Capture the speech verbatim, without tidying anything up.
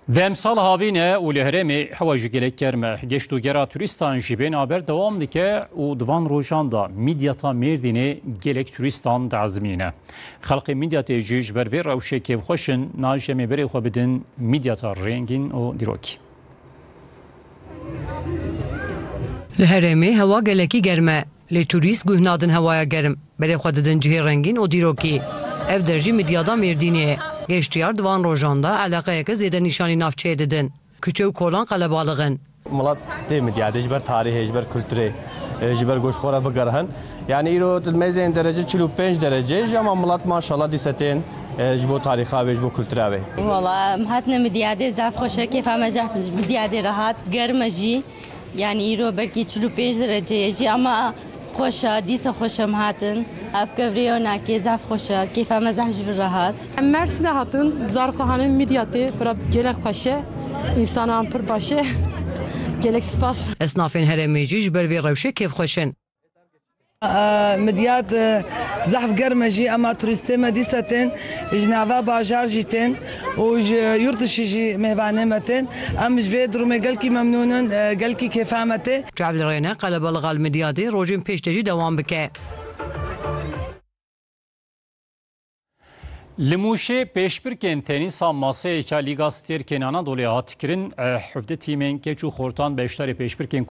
Demsal havîn e û li herêmê hewa jî gelek germ e. Geşt û gera turîstan jî bêna berdewam dike û di van rojan de Midyata Mêrdînê gelek turîstan diezimîne. Xelkê Midyatê jî ji ber vê rewşê kêfxweş in, nayê em ê berê xwe bidin Midyata rengîn û dîrokî. Li herêmê hewa gelekî germ e. Lê turîst guh nadin hewaya germ. Berê xwe didin cihê rengîn û dîrokî. Ev der jî Midyada Mêrdînê ye. Geştiyar di van rojan de eleqeyeke zêde nîşanî navçeyê didin. Kuçe û kolan qelebalix in. Milet tê Midyadê ji ber tarîhê, ji ber kulturê, e, ji ber ku ji xwe re bigerhin. Yani îro di mêzên derece çil û pênc derece jî, ama milet maşallah dîse tên, e, ji bo tarîxa wê, ji bo kultura wê. Wala em hatine Midyadê, zaf xweş e, kêfa me zaf Midyadê re hat, germ e jî. Yani îro belkî çil û pênc derece ye jî, ama xweş e, dîsa xweş e em hatin. Ev kevirê yo nake, zaf xweş e, kêfa me zaf ji vir re hat. Em Mersinê hatin, Zarqahanê Midyatê, bira gelek xweş e. Însanan pir baş e. Gelek spas. Esnafên herêmê jî ji ber vê rewşê kêfxweş in. Midyat, e, zehf germ e jî, ema turîstê me dîsa tên, ji nava bajar jî tên û ji yurt dişî jî mêvanê me tên. Em ji vê durumê gelkî memnûn in, e, gelkî kêfa me tê. Çav li rê ne, qelebalix li Midyadê rojên pêş de jî dewam bike. Li Mûşê pêşbirkên tenîsa maseyeke Lîga Stêrkên Anadolê hat kirin. Hevdeh tîmên keç û xortan beşdarî pêşbirkên